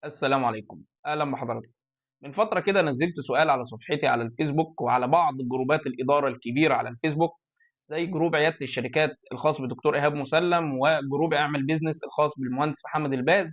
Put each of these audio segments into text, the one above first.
السلام عليكم، أهلا بحضراتكم. من فترة كده نزلت سؤال على صفحتي على الفيسبوك وعلى بعض جروبات الإدارة الكبيرة على الفيسبوك، زي جروب عيادة الشركات الخاص بدكتور إيهاب مسلم وجروب اعمل بيزنس الخاص بالمهندس محمد الباز،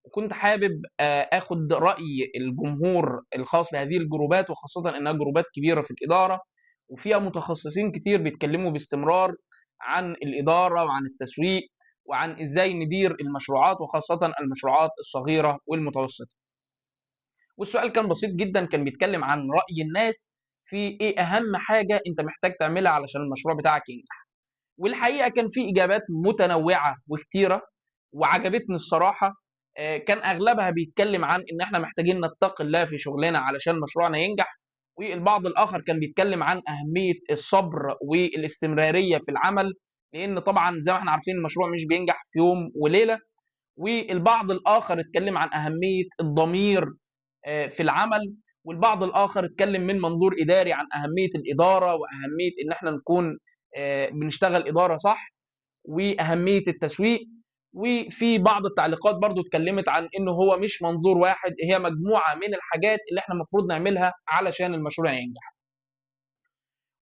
وكنت حابب آخد رأي الجمهور الخاص بهذه الجروبات، وخاصة إنها جروبات كبيرة في الإدارة وفيها متخصصين كتير بيتكلموا باستمرار عن الإدارة وعن التسويق وعن إزاي ندير المشروعات، وخاصة المشروعات الصغيرة والمتوسطة. والسؤال كان بسيط جدا، كان بيتكلم عن رأي الناس في إيه أهم حاجة أنت محتاج تعملها علشان المشروع بتاعك ينجح. والحقيقة كان في إجابات متنوعة وكتيرة وعجبتني الصراحة. كان أغلبها بيتكلم عن إن إحنا محتاجين نتقي الله في شغلنا علشان مشروعنا ينجح، والبعض الآخر كان بيتكلم عن أهمية الصبر والاستمرارية في العمل، لأن طبعا زي ما إحنا عارفين المشروع مش بينجح في يوم وليلة. والبعض الآخر اتكلم عن أهمية الضمير في العمل، والبعض الآخر اتكلم من منظور إداري عن أهمية الإدارة وأهمية إن إحنا نكون بنشتغل إدارة صح وأهمية التسويق. وفي بعض التعليقات برضو اتكلمت عن إنه هو مش منظور واحد، هي مجموعة من الحاجات اللي إحنا المفروض نعملها علشان المشروع ينجح.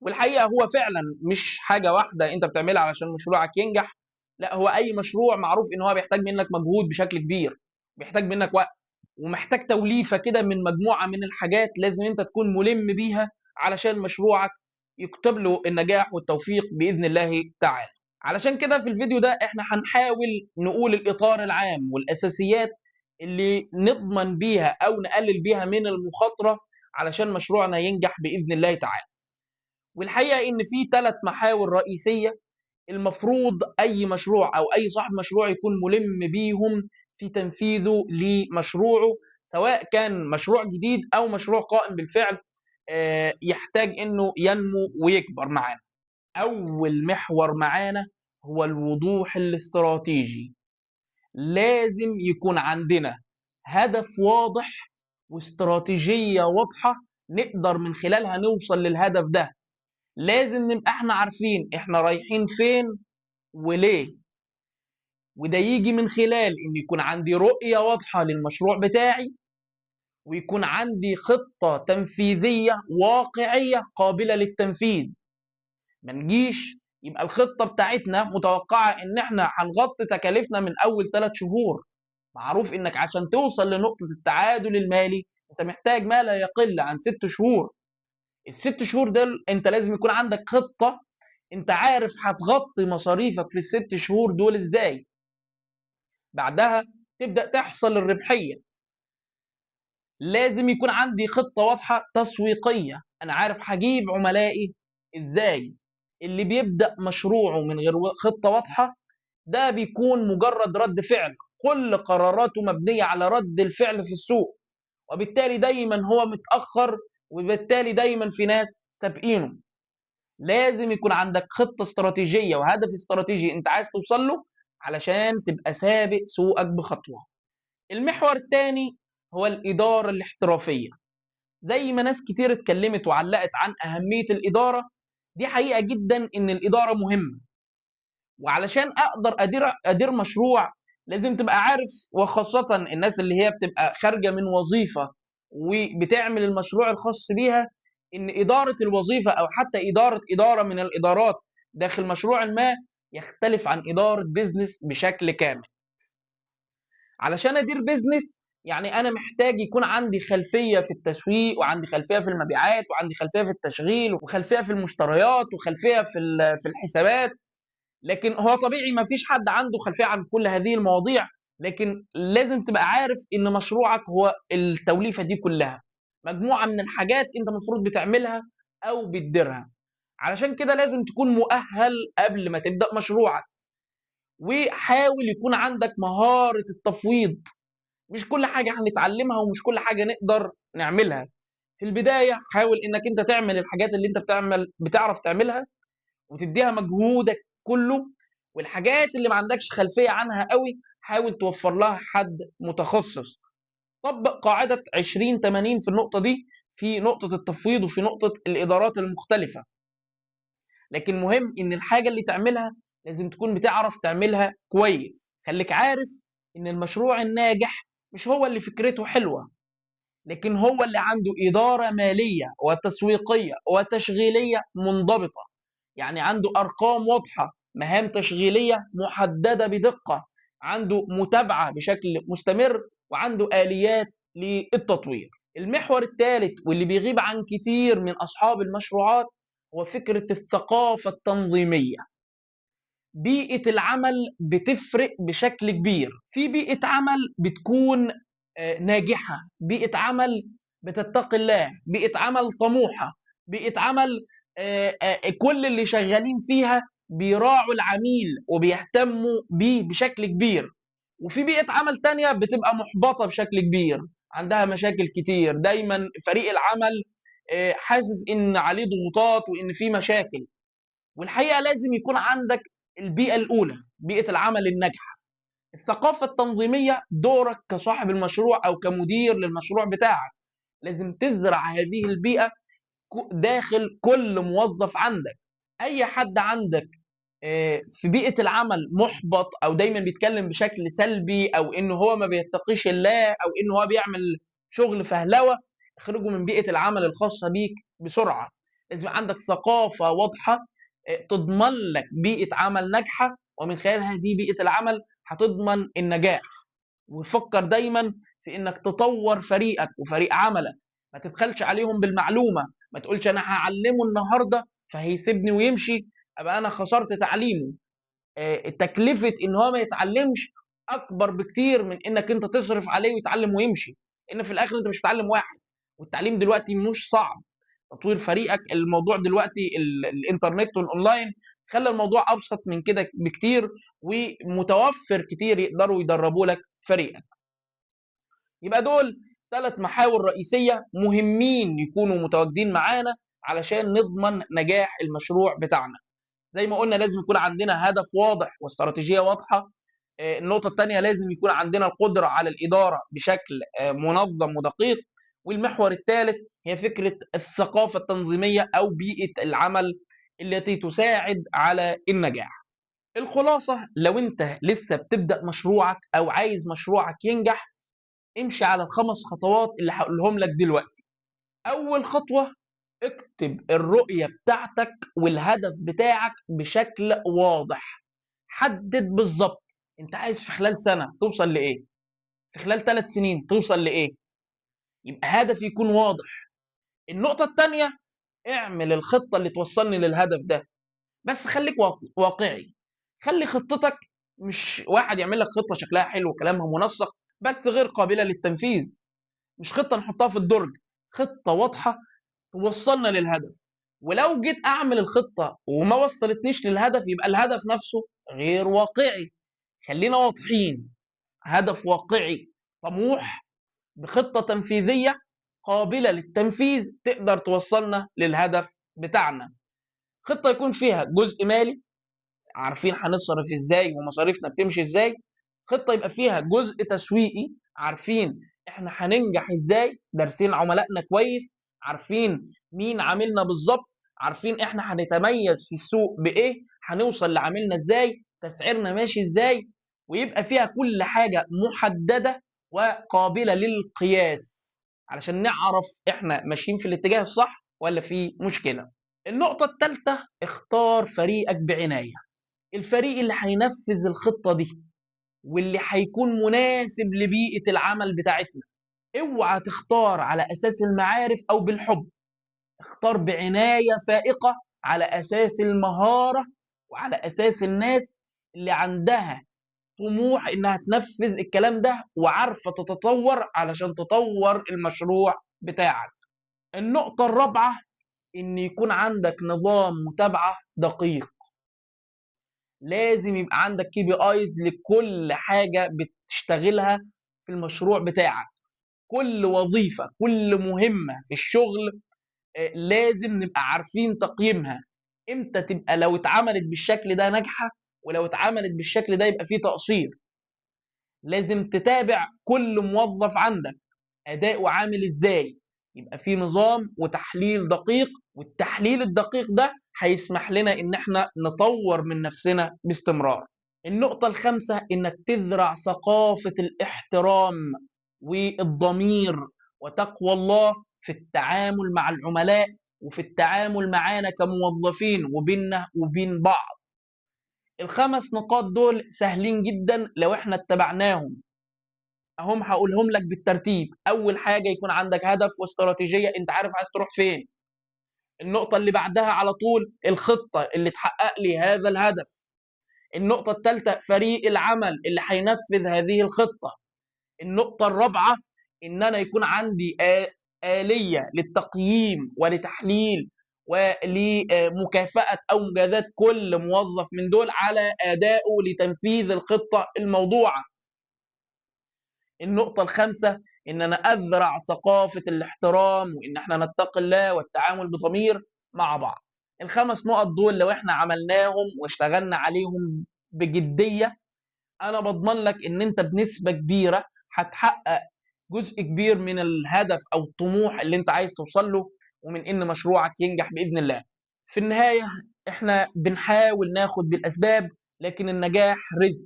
والحقيقة هو فعلا مش حاجة واحدة أنت بتعملها علشان مشروعك ينجح، لا، هو أي مشروع معروف إن هو بيحتاج منك مجهود بشكل كبير، بيحتاج منك وقت، ومحتاج توليفة كده من مجموعة من الحاجات لازم أنت تكون ملم بيها علشان مشروعك يكتب له النجاح والتوفيق بإذن الله تعالى. علشان كده في الفيديو ده احنا هنحاول نقول الإطار العام والأساسيات اللي نضمن بيها أو نقلل بيها من المخاطرة علشان مشروعنا ينجح بإذن الله تعالى. والحقيقة إن في 3 محاور رئيسية المفروض أي مشروع أو أي صاحب مشروع يكون ملم بيهم في تنفيذه لمشروعه، سواء كان مشروع جديد أو مشروع قائم بالفعل، يحتاج إنه ينمو ويكبر معانا. أول محور معانا هو الوضوح الاستراتيجي. لازم يكون عندنا هدف واضح واستراتيجية واضحة نقدر من خلالها نوصل للهدف ده. لازم نبقى احنا عارفين احنا رايحين فين وليه، وده يجي من خلال ان يكون عندي رؤية واضحة للمشروع بتاعي، ويكون عندي خطة تنفيذية واقعية قابلة للتنفيذ. ما نجيش يبقى الخطة بتاعتنا متوقعة ان احنا هنغطي تكاليفنا من اول 3 شهور. معروف انك عشان توصل لنقطة التعادل المالي انت محتاج ما لا يقل عن 6 شهور. ال6 شهور دول انت لازم يكون عندك خطة انت عارف هتغطي مصاريفك في ال6 شهور دول ازاي. بعدها تبدأ تحصل الربحية. لازم يكون عندي خطة واضحة تسويقية، انا عارف هجيب عملائي ازاي. اللي بيبدأ مشروعه من غير خطة واضحة ده بيكون مجرد رد فعل، كل قراراته مبنية على رد الفعل في السوق، وبالتالي دايما هو متأخر، وبالتالي دايما في ناس سابقينه. لازم يكون عندك خطة استراتيجية وهدف استراتيجي انت عايز توصل له علشان تبقى سابق سوقك بخطوة. المحور الثاني هو الإدارة الاحترافية. زي ما ناس كتير اتكلمت وعلقت عن أهمية الإدارة، دي حقيقة جدا إن الإدارة مهمة. وعلشان أقدر أدير مشروع لازم تبقى عارف، وخاصة الناس اللي هي بتبقى خارجة من وظيفة وبتعمل المشروع الخاص بيها، إن إدارة الوظيفة أو حتى إدارة إدارة من الإدارات داخل مشروع ما يختلف عن إدارة بيزنس بشكل كامل. علشان أدير بيزنس يعني أنا محتاج يكون عندي خلفية في التسويق، وعندي خلفية في المبيعات، وعندي خلفية في التشغيل، وخلفية في المشتريات، وخلفية في الحسابات. لكن هو طبيعي ما فيش حد عنده خلفية عن كل هذه المواضيع، لكن لازم تبقى عارف إن مشروعك هو التوليفة دي كلها، مجموعة من الحاجات أنت المفروض بتعملها أو بتديرها. علشان كده لازم تكون مؤهل قبل ما تبدأ مشروعك، وحاول يكون عندك مهارة التفويض. مش كل حاجة هنتعلمها ومش كل حاجة نقدر نعملها. في البداية حاول إنك أنت تعمل الحاجات اللي أنت بتعرف تعملها وتديها مجهودك كله، والحاجات اللي ما عندكش خلفية عنها قوي حاول توفر لها حد متخصص. طبق قاعدة 20-80 في النقطة دي، في نقطة التفويض وفي نقطة الإدارات المختلفة. لكن مهم إن الحاجة اللي تعملها لازم تكون بتعرف تعملها كويس. خليك عارف إن المشروع الناجح مش هو اللي فكرته حلوة، لكن هو اللي عنده إدارة مالية وتسويقية وتشغيلية منضبطة، يعني عنده أرقام واضحة، مهام تشغيلية محددة بدقة، عنده متابعة بشكل مستمر، وعنده آليات للتطوير. المحور الثالث واللي بيغيب عن كتير من أصحاب المشروعات هو فكرة الثقافة التنظيمية. بيئة العمل بتفرق بشكل كبير. في بيئة عمل بتكون ناجحة، بيئة عمل بتتقي الله، بيئة عمل طموحة، بيئة عمل كل اللي شغالين فيها بيراعوا العميل وبيهتموا بيه بشكل كبير. وفي بيئة عمل تانية بتبقى محبطة بشكل كبير، عندها مشاكل كتير، دايما فريق العمل حاسس إن عليه ضغوطات وإن في مشاكل. والحقيقة لازم يكون عندك البيئة الأولى، بيئة العمل الناجحة. الثقافة التنظيمية دورك كصاحب المشروع أو كمدير للمشروع بتاعك، لازم تزرع هذه البيئة داخل كل موظف عندك. أي حد عندك في بيئة العمل محبط أو دايما بيتكلم بشكل سلبي أو إن هو ما بيتقيش الله أو إن هو بيعمل شغل فهلوة، اخرجه من بيئة العمل الخاصة بيك بسرعة. لازم عندك ثقافة واضحة، تضمن لك بيئة عمل ناجحة، ومن خلال هذه بيئة العمل هتضمن النجاح. وفكر دايما في إنك تطور فريقك وفريق عملك، ما تبخلش عليهم بالمعلومة، ما تقولش أنا هعلمه النهاردة فهيسيبني ويمشي أبقى أنا خسرت تعليمه. تكلفة إن هو ما يتعلمش أكبر بكتير من إنك أنت تصرف عليه ويتعلم ويمشي، إن في الآخر أنت مش بتعلم واحد. والتعليم دلوقتي مش صعب، تطوير فريقك الموضوع دلوقتي الإنترنت والأونلاين خلى الموضوع أبسط من كده بكتير، ومتوفر كتير يقدروا يدربوا لك فريقك. يبقى دول 3 محاور رئيسية مهمين يكونوا متواجدين معانا علشان نضمن نجاح المشروع بتاعنا. زي ما قلنا لازم يكون عندنا هدف واضح واستراتيجية واضحة. النقطة الثانية لازم يكون عندنا القدرة على الإدارة بشكل منظم ودقيق. والمحور الثالث هي فكرة الثقافة التنظيمية أو بيئة العمل التي تساعد على النجاح. الخلاصة، لو أنت لسه بتبدأ مشروعك أو عايز مشروعك ينجح، امشي على ال5 خطوات اللي هقولهم لك دلوقتي. أول خطوة، اكتب الرؤية بتاعتك والهدف بتاعك بشكل واضح. حدد بالظبط انت عايز في خلال سنة توصل لإيه، في خلال 3 سنين توصل لإيه، يبقى هدف يكون واضح. النقطة التانية، اعمل الخطة اللي توصلني للهدف ده، بس خليك واقعي. خلي خطتك مش واحد يعمل لك خطة شكلها حلو وكلامها منسق بس غير قابلة للتنفيذ، مش خطة نحطها في الدرج، خطة واضحة توصلنا للهدف. ولو جيت أعمل الخطة وما وصلتنيش للهدف يبقى الهدف نفسه غير واقعي. خلينا واضحين، هدف واقعي طموح بخطة تنفيذية قابلة للتنفيذ تقدر توصلنا للهدف بتاعنا. خطة يكون فيها جزء مالي، عارفين هنصرف ازاي ومصاريفنا بتمشي ازاي. خطة يبقى فيها جزء تسويقي، عارفين احنا هننجح ازاي، دارسين عملائنا كويس، عارفين مين عاملنا بالظبط، عارفين احنا هنتميز في السوق بايه، هنوصل لعميلنا ازاي، تسعيرنا ماشي ازاي، ويبقى فيها كل حاجة محددة وقابلة للقياس علشان نعرف احنا ماشيين في الاتجاه الصح ولا في مشكلة. النقطة الثالثة، اختار فريقك بعناية. الفريق اللي هينفذ الخطة دي واللي هيكون مناسب لبيئة العمل بتاعتنا. اوعى تختار على أساس المعارف أو بالحب، اختار بعناية فائقة على أساس المهارة وعلى أساس الناس اللي عندها طموح إنها تنفذ الكلام ده وعارفة تتطور علشان تطور المشروع بتاعك. النقطة الرابعة، إن يكون عندك نظام متابعة دقيق. لازم يبقى عندك كي بي ايز لكل حاجة بتشتغلها في المشروع بتاعك. كل وظيفة، كل مهمة في الشغل، لازم نبقى عارفين تقييمها امتى تبقى لو اتعملت بالشكل ده ناجحة، ولو اتعملت بالشكل ده يبقى فيه تقصير. لازم تتابع كل موظف عندك أداؤه عامل ازاي، يبقى فيه نظام وتحليل دقيق، والتحليل الدقيق ده هيسمح لنا ان احنا نطور من نفسنا باستمرار. النقطة الخامسة، انك تزرع ثقافة الاحترام. والضمير وتقوى الله في التعامل مع العملاء وفي التعامل معانا كموظفين وبيننا وبين بعض. الخمس نقاط دول سهلين جدا لو احنا اتبعناهم. اهم هقولهم لك بالترتيب. اول حاجة يكون عندك هدف واستراتيجيه، انت عارف عايز تروح فين. النقطة اللي بعدها على طول الخطة اللي تحقق لي هذا الهدف. النقطة الثالثة فريق العمل اللي هينفذ هذه الخطة. النقطة الرابعة ان انا يكون عندي آلية للتقييم ولتحليل ولمكافأة أو مجازاة كل موظف من دول على أدائه لتنفيذ الخطة الموضوعة. النقطة الخامسة إن أنا أزرع ثقافة الاحترام وإن إحنا نتقي الله والتعامل بضمير مع بعض. الخمس نقط دول لو إحنا عملناهم واشتغلنا عليهم بجدية، أنا بضمن لك إن أنت بنسبة كبيرة هتحقق جزء كبير من الهدف أو الطموح اللي أنت عايز توصل له، ومن إن مشروعك ينجح بإذن الله. في النهاية إحنا بنحاول ناخد بالأسباب، لكن النجاح رزق.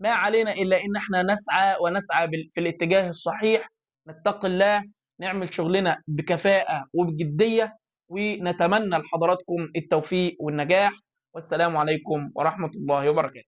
ما علينا إلا إن إحنا نسعى ونسعى في الاتجاه الصحيح، نتقي الله، نعمل شغلنا بكفاءة وبجدية، ونتمنى لحضراتكم التوفيق والنجاح. والسلام عليكم ورحمة الله وبركاته.